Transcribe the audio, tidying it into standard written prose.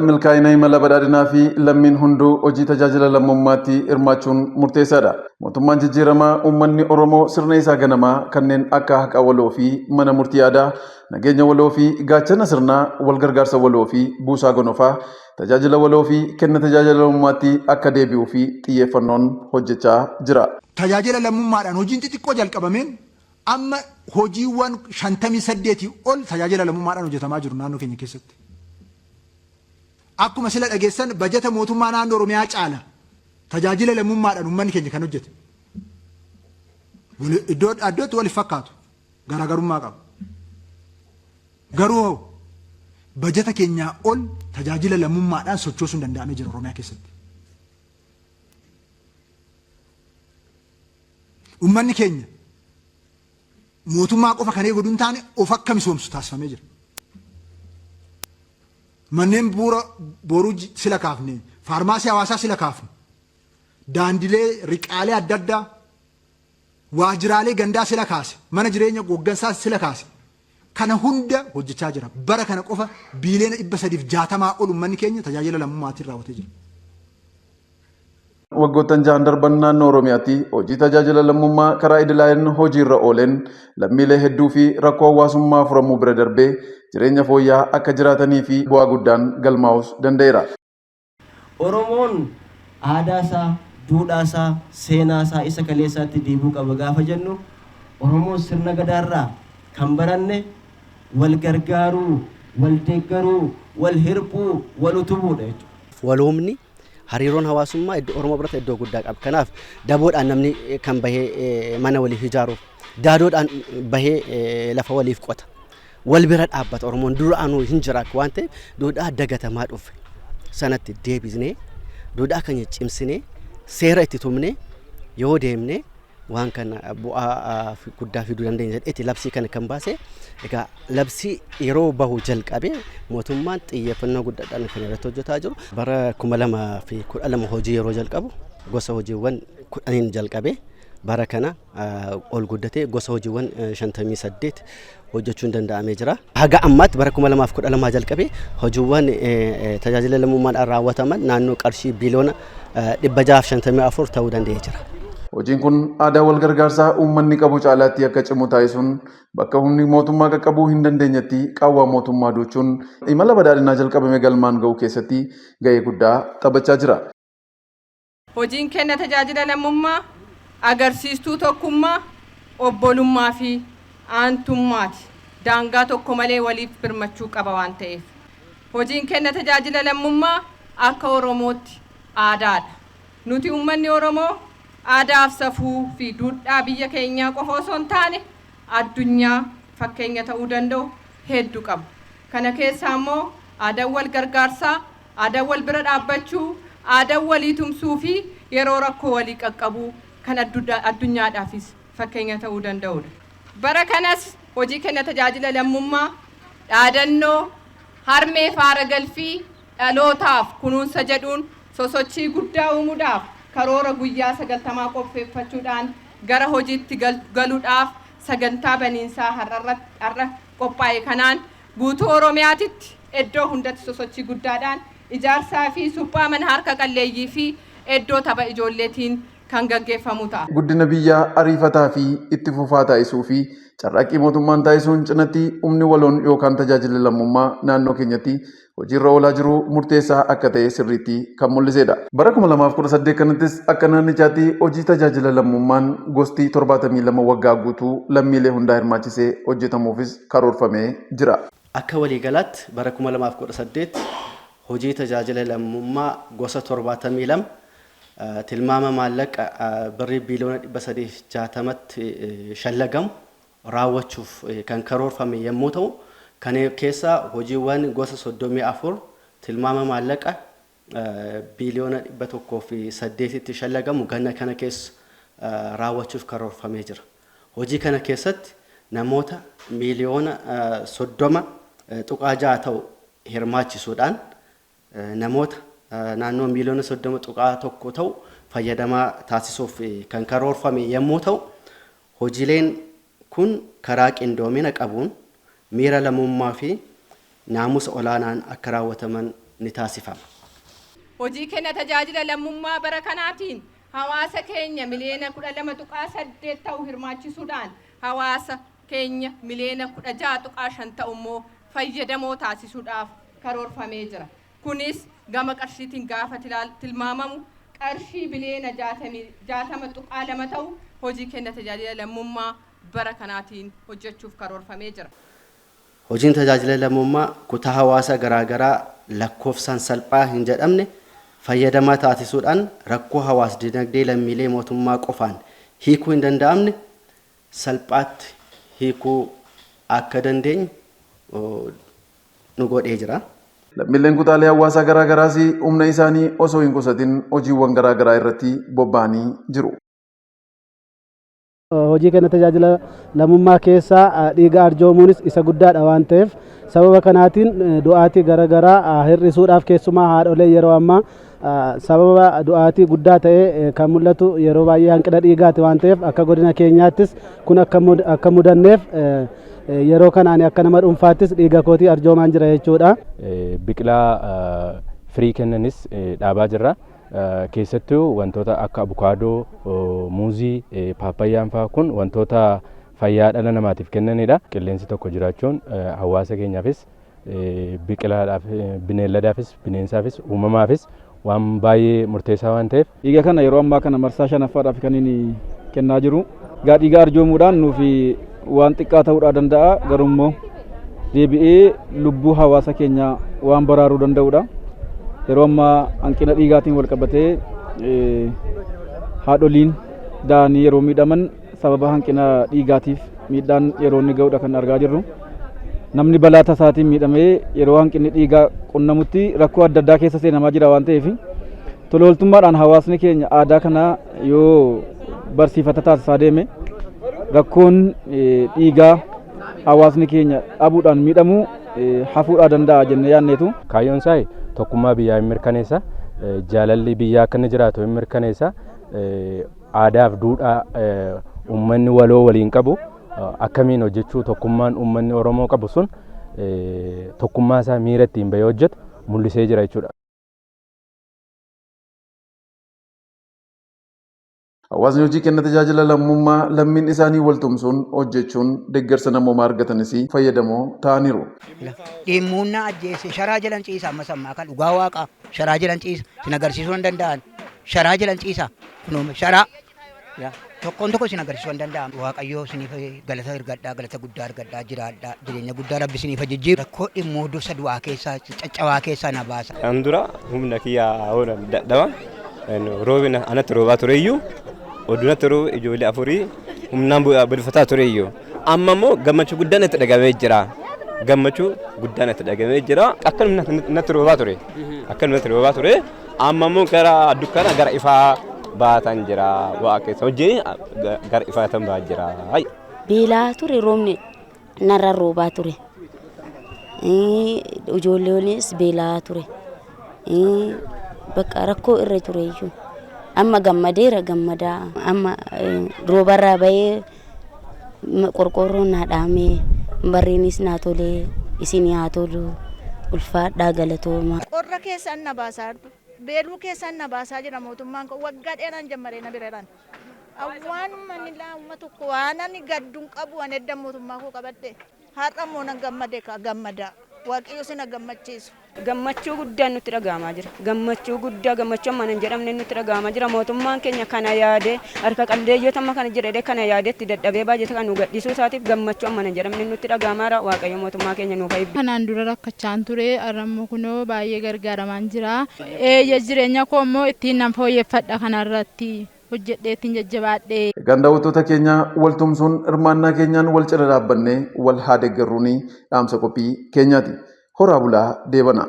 Milkaa'ina imala badhaadhinaa fi lammiin hunduu hojii tajaajila lammummaatti hirmaachuun murteessaadha. Mootummaan jijjiiramaa uummanni Oromoo sirna isaa ganamaa kanneen akka haqa waloo fi mana murtii aadaa, nageenya waloo fi gaachana sirnaa, wal gargaarsa waloo fi buusaa gonofaa, tajaajila waloo fi kenna tajaajila lammummaatti akka deebi'uu fi xiyyeeffannoon hojjechaa jira. Tajaajila lammummaadhaan hojiin xixiqqoo jalqabameen amma hojiiwwan 58 ol tajaajila lammummaadhaan hojjetamaa jiru naannoo keenya keessatti. Akkuma sila dhageessan bajata mootummaa naannoo Oromiyaa caala tajaajila lammummaadhaan uummanni keenya kan hojjete. Iddoo iddootti wal fakkaatu, garaagarummaa qaba. Garuu hoo bajata keenyaa ol tajaajila lammummaadhaan sochoosuun danda'amee jira Oromiyaa keessatti. Uummanni keenya mootummaa qofa kan eegu hin taane of akka misoomsu taasifamee jira. Manneen bu'uura boruu sila kaafne, faarmaasii hawaasaa sila kaafne, daandilee riqaalee adda addaa, waajjiraalee gandaa sila kaase, mana jireenya hooggansaa sila kaase. Kana hunda hojjechaa jira. Bara kana qofa biiliyoona 360 ol uummanni keenya tajaajila lammummaatiin raawwatee jira. Waggoottan jahan darban naannoo Oromiyaatti hojii tajaajila lammummaa karaa idilaa'een hojiirra ooleen lammiilee hedduu fi rakkoo hawaasummaa furamuu bira darbee jireenya fooyya'aa akka jiraatanii fi bu'aa guddaan galmaa'uus danda'eera. Oromoon aadaa isaa, duudhaa isaa, seenaa isaa isa kaleessaatti deebi'uu qaba gaafa jennu, Oromoon sirna Gadaarraa kan baranne wal gargaaruu, wal deeggaruu, wal hirphuu, wal utubuudha jechuudha. Waloomni hariiroon hawaasummaa iddoo Oromoo biratti iddoo guddaa qaba. Kanaaf daboodhaan namni kan bahee mana waliif ijaaruuf, daadoodhaan bahee lafa waliif qota. Wal bira dhaabbata Oromoon duraanuu hin jira waan ta'eef, duudhaa dagatamaa dhufe sanatti deebisnee, duudhaa keenya cimsinee, seera itti tumnee yoo deemne waan kana bu'aa guddaa fiduu dandeenya jedheeti labsii kana kan baase. Egaa labsii yeroo bahu jalqabe mootummaan xiyyeeffannoo guddaadhaan kan irratti hojjetaa jiru. Bara 2012 hojii yeroo jalqabu gosa hojiiwwan 10n jalqabe, bara kana ol guddatee gosa hojiiwwan 58 hojjechuun danda'amee jira. Haga ammaatti bara 2012 jalqabee hojiiwwan tajaajila lammummaadhaan raawwataman naannoo qarshii biiliyoona 654 ta'uu danda'ee jira. Hojiin kun aadaa wal gargaarsaa uummanni qabu caalaatti akka cimu taasisuun bakka humni mootummaa qaqqabuu hin dandeenyetti qaawwaa mootummaa duuchuun imala badhaadhinaa jalqabame galmaan ga'uu keessatti ga'ee guddaa taphachaa jira. Hojiin kenna tajaajila lammummaa agarsiistuu tokkummaa, obbolummaa fi aantummaati. Daangaa tokko malee waliif birmachuu qaba waan ta'eef. Hojiin kenna tajaajila lammummaa akka Oromootti aadaadha. Nuti uummanni Oromoo aadaaf safuu fi duudhaa biyya keenyaa qofa osoo hin taane addunyaa fakkeenya ta'uu danda'u hedduu qabna. Kana keessaa immoo aadaan wal gargaarsaa, aadaan wal bira dhaabbachuu, aadaan walii tumsuu fi yeroo rakkoo walii qaqqabuu kan addunyaadhaafis fakkeenya ta'uu danda'udha. Bara kanas hojii kenna tajaajila lammummaa dhaadannoo harmee faara galfii dhalootaaf kunuunsa jedhuun sosochii guddaa uumuudhaaf karoora guyyaa 90 qopheeffachuudhaan gara hojiitti galuudhaaf sagantaa baniinsaa har'a qophaa'e kanaan guutuu Oromiyaatitti iddoo hundatti sosochii guddaadhaan ijaarsaa fi suphaa mana harka qalleeyyii fi iddoo tapha ijoolleetiin kan gaggeeffamu ta'a. Guddina biyyaa ariifataa fi itti fufaa taasisuu fi carraaqqii mootummaan taasisuun cinatti humni waloon yookaan tajaajilli lammummaa naannoo keenyatti hojiirra oolaa jiru murteessaa akka ta'e sirriitti kan mul'isedha. Bara 2018 kanattis akka naannichaatti hojii tajaajila lammummaan gosti 72 waggaa guutuu lammiilee hundaa hirmaachisee hojjetamuufis karoorfamee jira. Akka waliigalaatti bara 2018 hojii tajaajila lammummaa gosa 72 tilmaama maallaqa birrii biiliyoona 360tti shallagamu raawwachuuf kan karoorfame yommuu ta'u, kana keessaa hojiiwwan gosa 34 tilmaama maallaqa biiliyoona 108tti shallagamu ganna kana keessa raawwachuuf karoorfamee jira. Hojii kana keessatti namoota miiliyoona 30.6 ta'u hirmaachisuudhaan namoota naannoo miiliyoona 30.1 ta'u fayyadamaa taasisuuf kan karoorfame yommuu ta'u, hojiileen kun karaa qindoomina qabuun miira lammummaa fi naamusa olaanaan akka raawwataman ni taasifama. Hojii kenna tajaajila lammummaa bara kanaatiin hawaasa keenya miliyoona 12.8 ta'u hirmaachisuudhaan hawaasa keenya miliyoona 16.5 ta'u immoo fayyadamoo taasisuudhaaf karoorfamee jira. Kunis gama qarshiitiin gaafa tilmaamamu qarshii biliyoona 60.2 ta'u hojii kenna tajaajila lammummaa bara kanaatiin hojjechuuf karoorfamee jira. Hojiin tajaajila lammummaa kutaa hawaasa garaagaraa lakkoofsaan salphaa hin jedhamne fayyadamaa taasisuudhaan rakkoo hawaas dinagdee lammiilee mootummaa qofaan hiikuu hin danda'amne salphaatti hiikuu akka dandeenyu nu godhee jira. Lammiileen kutaalee hawaasaa garaagaraas humna isaanii osoo hin qusatin hojiiwwan garaagaraa irratti bobba'anii jiru. Hojii kenna tajaajila lammummaa keessaa dhiiga arjoomuunis isa guddaadha waan ta'eef sababa kanaatiin du'aatii garaagaraa hir'isuudhaaf keessumaa haadholee yeroo ammaa sababa du'aatii guddaa ta'e kan mul'atu yeroo baay'ee hanqina dhiigaati waan ta'eef akka godina keenyaattis kun akka mudanneef yeroo kanaan akka nama dhuunfaattis dhiiga kootii arjoomaan jira jechuudha. Biqilaa firii kennanis dhaabaa jirra. Keessattuu wantoota akka abukaadoo, muuzii, paappayyaan fa'aa kun wantoota fayyaa dhala namaatiif kennanidha. Qilleensi tokko jiraachuun hawaasa keenyaafis, biqilaadhaaf, bineeladaafis, bineensaafis, uumamaafis waan baay'ee murteessaa waan ta'eef. Dhiiga kana yeroo ammaa kana marsaa shanaffaadhaaf kan inni kennaa jiru. Egaa dhiiga arjoomuudhaan nuufi waan xiqqaa ta'uudhaa danda'a, garuu immoo deebi'ee lubbuu hawaasa keenyaa waan baraaruu danda'udha. Yeroo ammaa hanqina dhiigaatiin wal qabatee haadholiin da'anii yeroo miidhaman sababa hanqina dhiigaatiif miidhaan yeroo inni ga'udha kan argaa jirru. Namni balaa tasaatiin miidhamee yeroo hanqinni dhiigaa qunnamutti rakkoo adda addaa keessa seenamaa jira waan ta'eef tola ooltummaadhaan hawaasni keenya aadaa kana yoo barsiifata taasisaa deeme rakkoon dhiigaa hawaasni keenya dhabuudhaan miidhamu hafuudhaa danda'a jennee yaadneetu. Kaayyoon isaa tokkummaa biyyaa hin mirkaneessa, jaalalli biyyaa akka inni jiraatu hin mirkaneessa, aadaaf duudhaa uummanni waloo waliin qabu akkamiin hojjechuu tokkummaan uummanni Oromoo qabu sun tokkummaa isaa miira ittiin bahee hojjetu mul'isee jira jechuudha. Hawaasni hojii kenna tajaajila lammummaa lammiin isaanii wal tumsuun hojjechuun deeggarsa namoomaa argatanis fayyadamoo ta'aniiru. Dhimmuun na ajjeese, sharaa jalan ciisa, amma sammaa kan dhugaa waaqaa sharaa jalan ciisa, sin agarsiisuu hin danda'an, sharaa jalan ciisa, kunoo sharaa tokkoon tokko sin agarsiisuu hin danda'an. Waaqayyoo siniif galata argadhaa, galata guddaa argadhaa, jiraadhaa, jireenya guddaa Rabbi siniif jijjiiru, rakkoo dhimmoo dursa du'aa keessaa caccabaa keessaa na baasa. Kan dura humna kiyyaa dadhaba roobina anatti roobaa tureyyuu, odunatti rooba, ijoollee afurii humnaan bulfataa tureyyuu, amma immoo gammachuu guddaan itti dhagamee jira. Gammachuu guddaan itti dhagamee jira. Akkanuma natti roobaa ture. Akkanuma natti roobaa ture. Amma immoo gara dukkana gara ifaa baatan jira. Waaqa keessa wajjin gara ifaatan ba'aa jira. Beelaa ture, roobni narra roobaa ture. Ijoolleenis beelaa ture. Bakka rakkoo irra ture iyyuu. Amma gammadeera, gammadaa. Amma roobarraa bahee qorqoorroon naa dhaamee, barreenis naa tolee, isin haa tolu, ulfaadhaa, galatooma. Qorra keessaan na baasaa, beeluu keessaan na baasaa jira mootummaan kun, waggaa dheeraan jammaree na bira jiran. Waanuma inni laamma tokko waan ani gadduun qabu ani edda mootummaa koo qabadhe, har'a immoo nan gammade, gammada. Waaqayyo sina gammachiisu. Gammachuu guddaan nutti dhaga'amaa jira. Gammachuu guddaa, gammachuu amma hin jedhamne nutti dhaga'amaa jira. Mootummaan keenya kana yaadee, harka qalleeyyoota amma kana jedhee kana yaadee itti dadhabee baajata kan nu gadhiisuu isaatiif gammachuu amma hin jedhamne nutti dhaga'amaa jira. Waaqayyo mootummaa keenya nuuf eebbisu. Kanaan dura rakkachaan ture, har'a immoo kunoo baay'ee gargaaramaan jira. Eeyya, jireenya koo immoo ittiin nan fooyyeffadha, kanarratti hojjedhee ittiin jajjabaadhe. Egaan daawwattoota keenya, wal tumsuun hirmaannaa keenyaan wal cina dhaabbannee wal haa deeggarruun dhaamsa qophii keenyaati. Horaa bulaa, deebana.